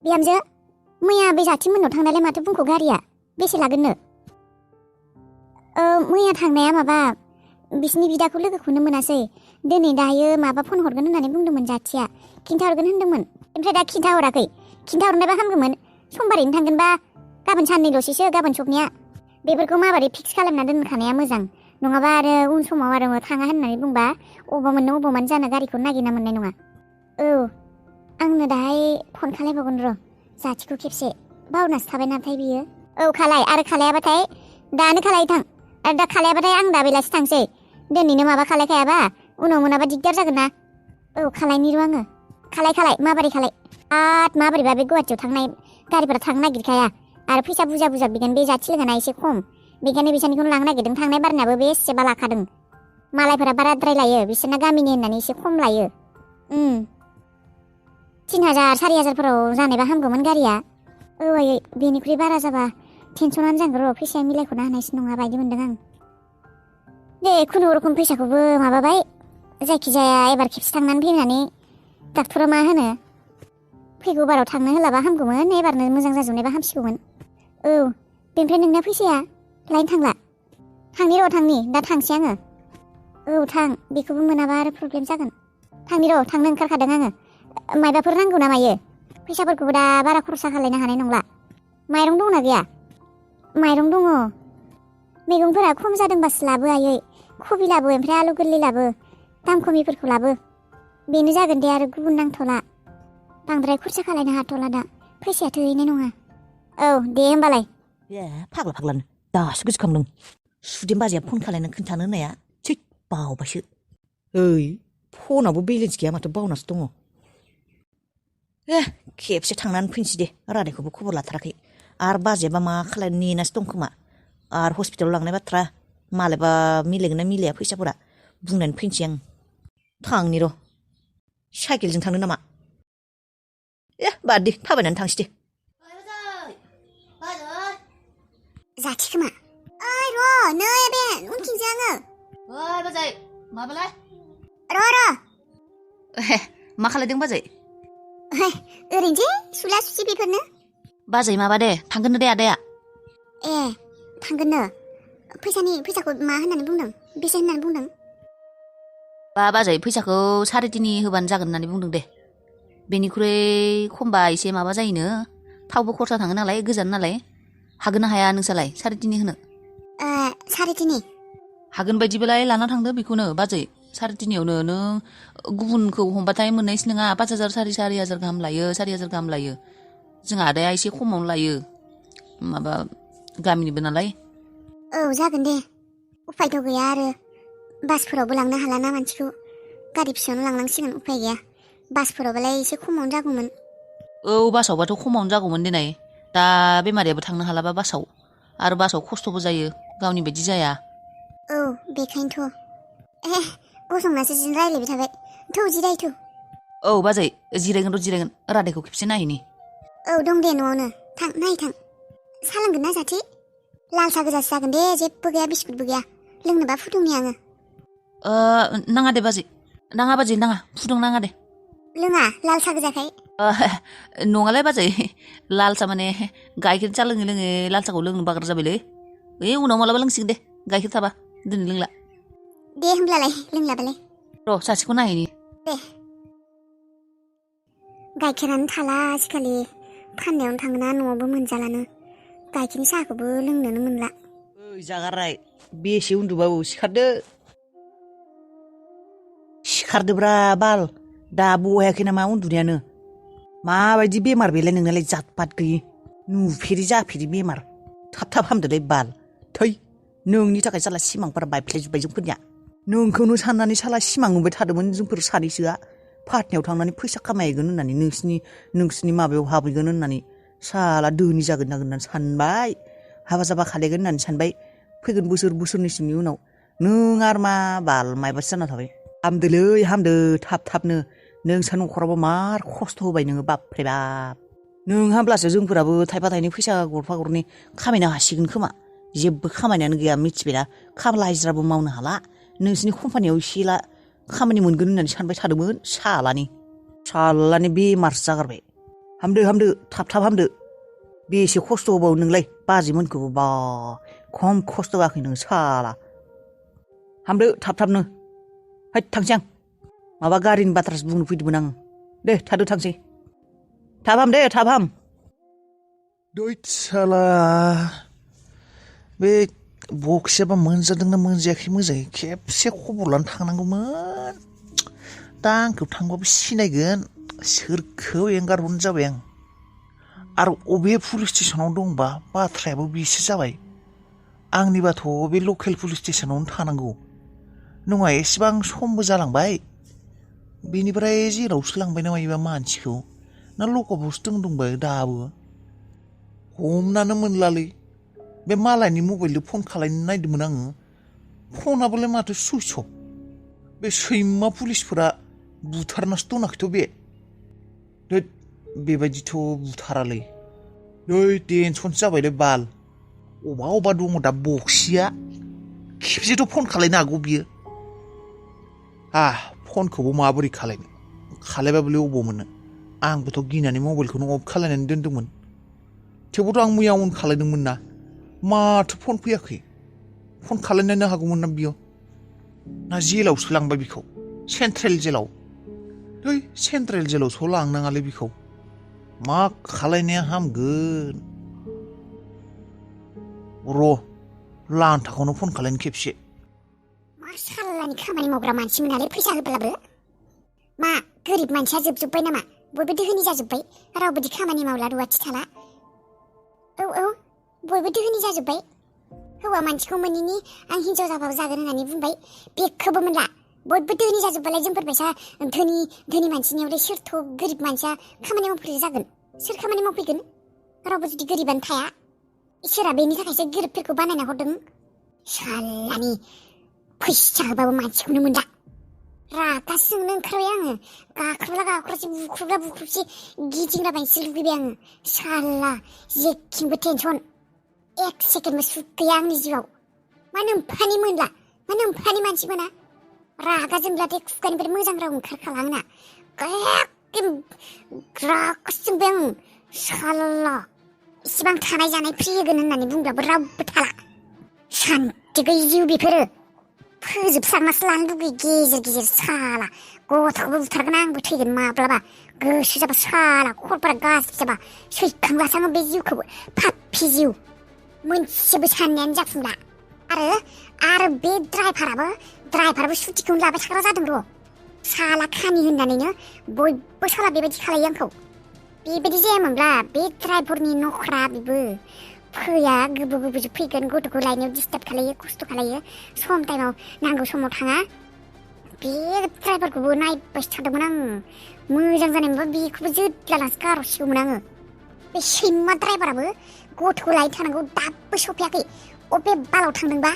बिहामजो मैया बे जाथिमोननाव थांनायलाय माथो बुंखो गारिया बेसे लागोननो? मैया थांनाया माबा बिसिनि बिदाखौ लोगोखौनो मोनासै। दिनै दायो माबा फन हरगोन होननानै बुंदोंमोन जाथिया। खिन्थाहरगोन होनदोंमोन। ओमफ्राय दा खिन्थाहराखै। खिन्थाहरनायबा हामगौमोन। समबारैनो थांगोनबा गाबोन साननैल'सैसो गाबोन सबनिया। बेफोरखौ माबोरै फिक्स खालामना दोनखानाया मोजां। नङाबा आरो उन समाव आरो थाङा होननानै बुंबा अबाव मोननो अबाव मानो जानो गारिखौ नागिरना मोननाय नङा। औ आंनो दाहाय फन खालायबावगोन र' जाथिखौ खेबसे। बावनासो थाबाय नाथाय बियो। औ खालाय आरो खालायाबाथाय दानो खालाय थां। आरो दा खालायाबाथाय आं दा बेलासि थांसै। दिनैनो माबा खालायखायाबा उनाव मोनाबा दिगदार जागोन ना। औ खालायनि र' आङो। खालाय माबोरै खालाय। माबोरैबा बे गुवाहाटियाव थांनाय गारिफोरा थांनो नागिरखाया। आरो फैसा बुरजा बिगोन बे जाथि लोगोना एसे खम। बेखायनो बिसानिखौनो लांनो नागिरदों। थांनाय बारनाबो बेसेबा लाखादों। मालायफोरा बाराद्राय लायो। बिसोरना गामिनि होननानै एसे खम लायो। 3000 4000फोराव जानायबा हामगौमोन गारिया। औ आयै बेनिख्रुइ बारा जाबा टेनसनानो जागोन र'। फैसाया मिलायख'नो हानायसो नङा बायदि मोनदों आं। दे खुनुरुखुम फैसाखौबो माबाबाय। जायखिजाया एबार खेबसे थांनानै फैनानै डाक्टरा मा होनो फैगौ बाराव थांनो होलाबा हामगौमोन। एबारनो मोजां जाजोबनायबा हामसिगौमोन। औ बेनिफ्राय नोंना फैसाया लायनो थांला? थांनि र' थांनि दा थांसै आङो। औ थां बेखौबो मोनाबा आरो प्रब्लेम जागोन। थांनि र' थांनो ओंखारखादों आङो। मायबाफोर नांगौ ना मायो? फैसाफोरखौबो दा बारा खरसा खालायनो हानाय नंला। माइरं दंना गैया? माइरं दङ। मैगंफोरा खम जादोंबासो लाबो आयै। कबि लाबो ओमफ्राय आलु गोरलै लाबो। दाम खमिफोरखौ लाबो। बेनो जागोन दे आरो गुबुन नांथ'ला। बांद्राय खरसा खालायनो हाथ'ला दा। फैसाया थोहैनाय नङा। औ दे होमबालाय। ए फाग्लानो दासो गोसोखांदों। सुदेम बाजैया फन खालायना खोन्थानो होननाया थिग बावबायसो। ओइ फनावबो बेलेन्स गैया माथो बावनासो दङ। खेबसे थांनानै फैनोसै दे। रादायखौबो खबर लाथाराखै। आरो बाजैयाबा मा खालायनो नेनासो दं खोमा। आरो हस्पिटालाव लांनाय बाथ्रा मालायबा मिलायगोन ना मिलाया फैसाफोरा बुंनानै फैनोसै आं। थांनि र'। साइकेलजों थांनो नामा? बाद दे थाबायनानै थांसै दे। जाथि खोमा। ओइ र' नै बे उनथिंसो आङो। ओइ बाजै माबालाय? र' मा खालायदों बाजै? ओरैनोसै सुला सुसि बेफोरनो। बाजै माबा दे थांगोननो दे आदाया। ए थांगोननो। फैसाखौ मा होननानै बुंदों? बेसे होननानै बुंदों? बाजै फैसाखौ 3.5 होबानो जागोन होननानै बुंदों दे। बेनिख्रुइ खमबा एसे माबा जायोनो। थावबो खरसा थाङो नालाय गोजान नालाय। हागोन ना हाया नोंसालाय 3.5 होनो? 3.5। हागोन बायदिबालाय लाना थांदो बेखौनो बाजै। 3.5आवनो नों गुबुनखौ हमबाथाय मोननायसो नङा। 5,000 4,000 गाहाम लायो 4,000 गाहाम लायो। जोंहा आदाया एसे खमावनो लायो। माबा गामिनिबो नालाय। औ जागोन दे। उफायथ' गैया आरो। बासफोरावबो लांनो हालाना मानसिखौ। गारि फिसायावनो लांनांसिगोन उफाय गैया। बासफोरावबालाय एसे खमावनो जागौमोन। औ बासावबाथ' खमावनो जागौमोन देनाय। दा बेमारियाबो थांनो हालाबा बासाव। आरो बासाव खस्थ'बो जायो। गावनि बायदि जाया। औ बेखायनोथ'। गसंनासो रायलायबाय थाबाय। थौ जिरायथौ। औ बाजै जिरायगोन रादायखौ खेबसे नायहैनि। औ दं दे न'आवनो। थां नायथां। साहा लोंगोन ना जाथि? लाल साहा गोजासो जागोन दे। जेबो गैया बिस्कुटबो गैया। लोंनोबा फुदुंनि आङो। नाङा दे बाजै। नाङा फुदुंनाङा दे। लोङा लाल साहा गोजाखाय? नङालाय बाजै। लाल साहा माने गाइखेर साहा लोङै लाल साहाखौ लोंनो बाग्रा जाबायलै। उनाव मालाबा लोंसिगोन दे गाइखेर थाबा। दिनै लोंला। दे होमब्लालाय लोंलाबालाय। र' सासेखौ नायहैनि। दे। गाइखेरानो थाला आजिखालि। फाननायावनो थाङोना न'आवबो मोनजालानो। गाइखेरनि साहाखौबो लोंनोनो मोनला। ओइ जागारनाय बेसे उन्दुबावो सिखारदोब्रा बाल। दा बहायाखै नामा उन्दुनायानो? माबायदि बेमार बेलाय नोंनालाय जात पात गैयि। नुफेरि जाफेरि बेमार। थाब हामदोलै बाल। थै नोंनि थाखाय साला सिमांफोरा बायफ्लेजोब्बाय जोंफोरनिया। नोंखौनो साननानै साला सिमां नुबाय थादोंमोन जोंफोर सानैसोआ। फाटनायाव थांनानै फैसा खामायहैगोन होननानै नोंसिनि माबायाव हाबहैगोन होननानै। साला धोनि जागोन होननानै सानबाय। हाबा जाबा खालायगोन होननानै सानबाय। फैगोन बोसोरनैसोनि उनाव नों आरो मा बाल मायबासो जाना थाबाय। हामदोलै हामदो थाबनो। नोंसा न'खरावबो मार खस्थ' होबाय नोङो बाबरे बाब। नों हामब्लासो जोंफोराबो थाइफा थाइनै फैसा गरफा गरनै खामायनो हासिगोन खोमा। जेबो खामायनायानो गैया मिथिबायना। खामला हाजिराबो मावनो हाला। नोंसिनि कम्पानियाव एसे एला खामानि मोनगोन होननानै सानबाय थादोंमोन। सालानि बेमारसो जागारबाय। हामदो थाब हामदो बेसे खस्थ' होबावो नोंलाय बाजैमोनखौबो बा खम खस्थ' होआखै नों साला हामदो थाबनो हैद थांसै आं माबा गारिनि बाथ्रासो बुंनो फैदोंमोन आं दे थादो थांसै थाब हाम दैत साला बे बक्सियाबा मोनजादोंना मोनजायाखै मोजाङै खेबसे खबर लानो थांनांगौमोन दा आंखौ थांबाबो सिनायगोन सोरखौ एंगारहरनो जाबाय आं आरो अबे पुलिस स्टेसनाव दंबा बाथ्रायाबो बेसो जाबाय आंनिबाथ' बे लकेल पुलिस स्टेसनावनो थानांगौ नङा एसेबां समबो जालांबाय बेनिफ्राय जेरावसो लांबाय ना मायोबा मानसिखौ ना लकआप हाउस दंबाय दाबो हमनानो मोनलालै बे मालायनि मबाइलजों फन खालायनो नायदोंमोन आङो फनाबोलाय माथो सुइस अफ बे सैमा पुलिसफोरा बुथारनासो दोनाखैथ' बे बेबायदिथ' बुथारालै टेनसनसो जाबायलै बाल अबा दङ दा बक्सिया खेबसेथ' फन खालायनो हागौ बियो फनखौबो माबोरै खालायबाबोलै अबाव मोननो आंबोथ' गिनानै मबाइलखौनो अफ खालायनानै दोनदोंमोन थेवबोथ' आं मैया अन खालायदोंमोन ना माथो फन फैयाखै फन खालायनो हागौमोन ना बियो ना जेलावसो लांबाय बिखौ सेन्ट्रेल जेलाव सेन्ट्रेल जेलावसो लांनाङालै बिखौ मा खालायनाया हामगोन र' लान्थाखौनो फन खालायनो खेबसे मा साल्लानि खामानि मावग्रा मानसिमोनालाय फैसा होब्लाबो मा गोरिब मानसिया जोबजोब्बाय नामा बयबो दोहोनि जाजोब्बाय रावबो दि खामानि मावला रुवाथि थाला औ बयबो दोहोनि जाजोब्बाय हौवा मानसिखौ मोनैनि आं हिनजाव जाबाबो जागोन होननानै बुंबाय बेखौबो मोनला बयबो दोहोनि जाजोब्बालाय जोंफोरबायसा धोनि मानसिनियावलाय सोरथ' गोरिब मानसिया खामानि मावफैग्रा जागोन सोर खामानि मावफैगोन रावबो जुदि गोरिबानो थाया इसोरा बेनि थाखायसो गोरिबफोरखौ बानायना हरदों साल्लानि फैसा होबाबो मानसिखौनो मोनला रागा जोंनो ओंखारबाय आङो गाख्रबला बुख्रुबसि गिदिंलाबायनोसो लुगैबाय आङो साल्ला जेखिंबो टेनसन एक सेकेन्डबो सुख गैया आंनि जिउआव मानो एम्फानि मोनला मानो एम्फानि मानसि मोना रागा जोंब्लाथाय खुगानिफ्राय मोजां राव ओंखारखाला आंना एकदम रागा जोंबाय आं साल्ला इसिबां थानाय जानाय फ्रि होगोन होननानै बुंब्लाबो रावबो थाला सान्थि गैयि जिउ बेफोरो फोजोबस्रांनासो लानो लुगैयो गेजेर साला गथ'खौबो बुथारगोन आंबो थैगोन माब्लाबा गोसो जाबा साला खरफोरा गाज्रि जाबा सैखांलासो आङो बे जिउखौबो पापि जिउ मोनसेबो साननायानो जाफुंला आरो बे ड्राइभाराबो सुटिखौनो लाबाय थाग्रा जादों र' साला खानि होननानैनो बयबो साला बेबायदि खालायो आंखौ बेबायदि जायामोनब्ला बे ड्राइभारनि नखरा बेबो फैया गोबोजोब फैगोन गथ'खौ लायनायाव डिस्टार्ब खालायो खस्थ' खालायो सम टाइमाव नांगौ समाव थाङा बे ड्राइभारखौबो नायबाय थादोंमोन आं मोजां जानाय मोनबा बेखौबो जोद्लालासो गारहरसिगौमोन आङो बे सैमा ड्राइभाराबो गथ'खौ लायनो थानांगौ दाबो सफैयाखै अबे बालाव थांदोंबा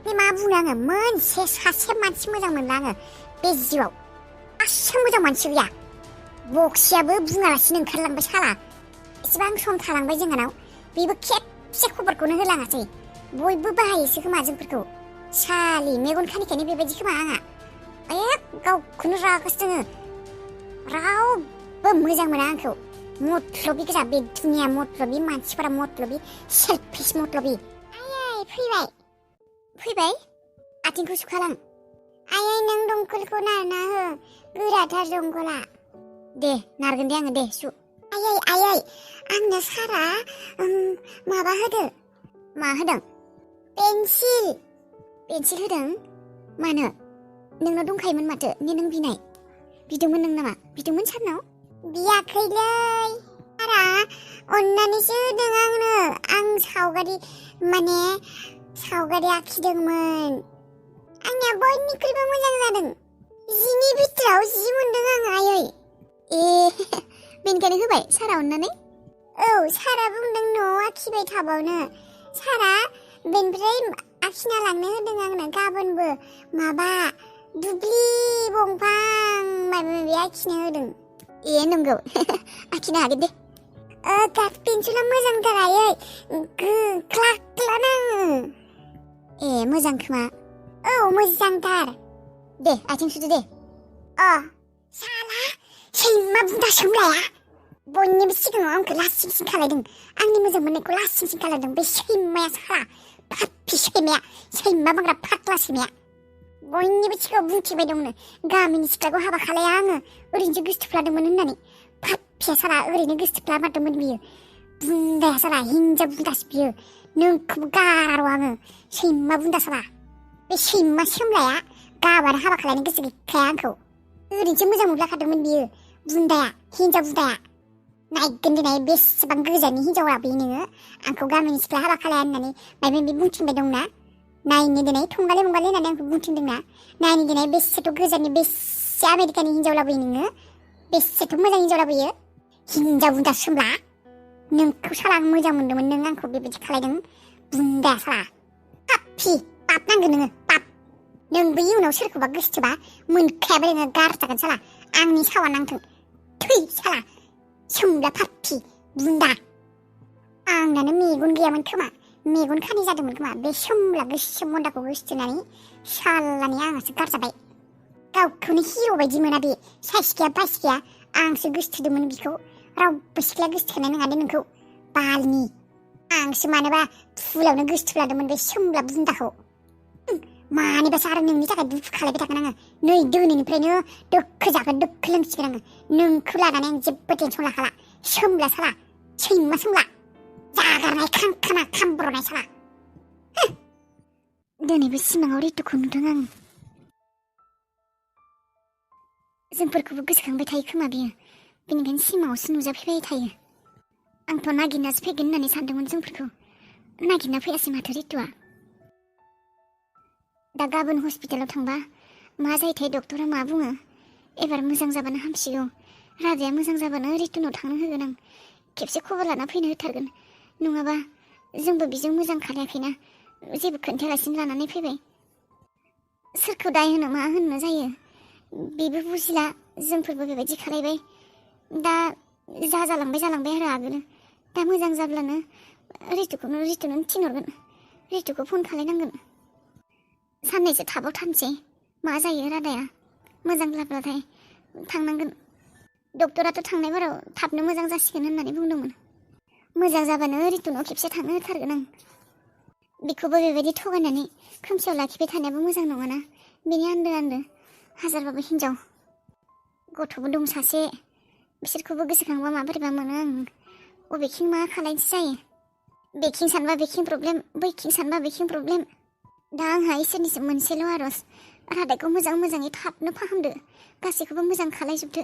बे मा बुंनो आङो सासे मानसि मोजां मोनला आङो बे जिउआव गासै मोजां मानसि गैया बक्सियाबो बुङालासिनो ओंखारलांबाय साला एसेबां सम थालांबाय जोंहानाव बेबो खेबसे खबरखौनो होलाङासै बयबो बाहायोसो खोमा जोंफोरखौ सालि मेगन खानिखायनो बेबायदि खोमा आंहा गावखौनो रागासो जोङो रावबो मोजां मोना आंखौ मत्लबि गोजा बे दुनिया मत्लबि मानसिफोरा मत्लबि सेल्फिस मत्लबि फैबाय आथिंखौ सुखालां आयै नों दंखलखौ नारना हो गोराथार दंखला दे नारगोन दे आङो दे सु आयै आंनो सारा माबा होदो मा होदों पेन्सिल होदों मानो नोंनाव दंखायोमोन माथो नों बिदोंमोन नों नामा बिदोंमोन सारनाव बियाखैलै सारा अननानैसो होदों आंनो आं सावगारि आखिदोंमोन आंनिया बयनिख्रुइबो मोजां जादों 10नि बिथोराव 10 मोनदों आं आयै बेनिखायनो होबाय सारा अननानै औ सारा बुंदों न'आव आखिबाय थाबावनो सारा बेनिफ्राय आखिना लांनो होदों आंनो गाबोनबो माबा दुब्लि बंफां माबा आखिनो होदों नंगौ आखिनो हागोन दे गाब पेन्सिला मोजांथार आयै ख्ला नाङो मोजां खोमा औ मोजांथार दे आथिं सुदो दे साला सैमा बुन्दा सोमलाया बयनिबो सिगाङाव आंखौ लासिंसिं खालायदों आंनि मोजां मोननायखौ लासिंसिं खालायदों बे सैमाया साला फाफि सैमाया सैमा बांग्रा फाग्ला सैमाया बयनिबो सिगाङाव बुंथिबाय दंनो गामिनि सिख्लाखौ हाबा खालाया आङो ओरैनोसो गोसथोफ्लादोंमोन होननानै फाफिया साला ओरैनो गोसथोफ्लामारदोंमोन बियो बुन्दाया साला हिनजाव बुन्दासो बियो नोंखौबो गारा आङो सैमा बुन्दा साला बे सैमा सोमलाया गाबानो हाबा खालायनो गोसो गैखाया आंखौ ओरैनोसो मोजां मोनलाखादोंमोन बियो बुन्दाया हिनजाव बुन्दाया नायगोन दिनै बेसेबां गोजाननि हिनजावा बे नोङो आंखौ गामिनि सिख्ला हाबा खालाया होननानै माबा माबि बुंथिंबाय दंना नायनो दिनै थंगाले मंगाले होननानै आंखौ बुंथिंदोंना नायनो दिनै बेसेथ' गोजाननि बेसे आमेरिकानि हिनजाव लाबोयो नोङो बेसेथ' मोजां हिनजाव लाबोयो हिनजाव बुन्दा सोमला नोंखौ साला आं मोजां मोनदोंमोन नों आंखौ बेबायदि खालायदों बुन्दाया साला पापि पाप नांगोन नोङो पाप नोंबो इयुनाव सोरखौबा गोसोथोबा मोनखायाबो नोङो गारजागोन साला आंनि सावा नांथों थै साला सोमला पापि बुन्दा आंनानो मेगन गैयामोन खोमा मेगन खानि जादोंमोन खोमा बे सोमला गोसोम मन्दाखौ गोसोथोनानै सालानि आंहासो गारजाबाय गावखौनो हिर' बायदि मोना बे साइस गैया बाइस गैया आंसो गोसोथोदोंमोन बिखौ रावबो सिख्लाया गोसोथोनाय नङा दे नोंखौ बालनि आंसो मानोबा फुलावनो गोसोथोलादोंमोन बे सोमला बुन्दाखौ मानिबासो आरो नोंनि थाखाय दुखु खालायबाय थागोन आङो नै दिनैनिफ्रायनो दोखो जागोन दोखो लोंसिगोन आङो नोंखौ लानानै आं जेबो टेनसन लाखाला सोमला साला सैमा सोमला जागारनाय खांखाना खामब्रनाय साला दिनैबो सिमाङाव रितुखौ नुदों आं जोंफोरखौबो गोसोखांबाय थायो खोमा बियो बेनिखायनो सिमाङावसो नुजाफैबाय थायो आंथ' नागिरनासो फैगोन होननानै सानदोंमोन जोंफोरखौ नागिरना फैयासै माथो रितुआ दा गाबोन हस्पिटालाव थांबा मा जायोथाय डक्टरा मा बुङो एबार मोजां जाबानो हामसिगौ रादाया मोजां जाबानो रितुनाव थांनो होगोन आं खेबसे खबर लाना फैनो होथारगोन नङाबा जोंबो बिजों मोजां खालायाखैना जेबो खोन्थायालासिनो लानानै फैबाय सोरखौ दाय होनो मा होननो जायो बेबो बुजिला जोंफोरबो बेबायदि खालायबाय दा जालांबाय आरो आगोलो दा मोजां जाब्लानो रितुनो थिनहरगोन रितुखौ फन खालायनांगोन साननैसो थाबाव थानसै मा जायो रादाया मोजां जाब्लाथाय थांनांगोन डक्टराथ' थांनाय बाराव थाबनो मोजां जासिगोन होननानै बुंदोंमोन मोजां जाबानो रितुनाव खेबसे थांनो होथारगोन आं बेखौबो बेबायदि थगायनानै खोमसियाव लाखिबाय थानायाबो मोजां नङाना बेनि आन्दो हाजारबाबो हिनजाव गथ'बो दं सासे बिसोरखौबो गोसोखांबा माबोरैबा मोनो आं अबेखिं मा खालायनोसो जायो बेखिं सानबा बेखिं प्रब्लेम बैखिं सानबा बेखिं प्रब्लेम दा आंहा इसोरनिसिम मोनसेल' आरज रादायखौ मोजाङै थाबनो फाहामदो गासैखौबो मोजां खालायजोबदो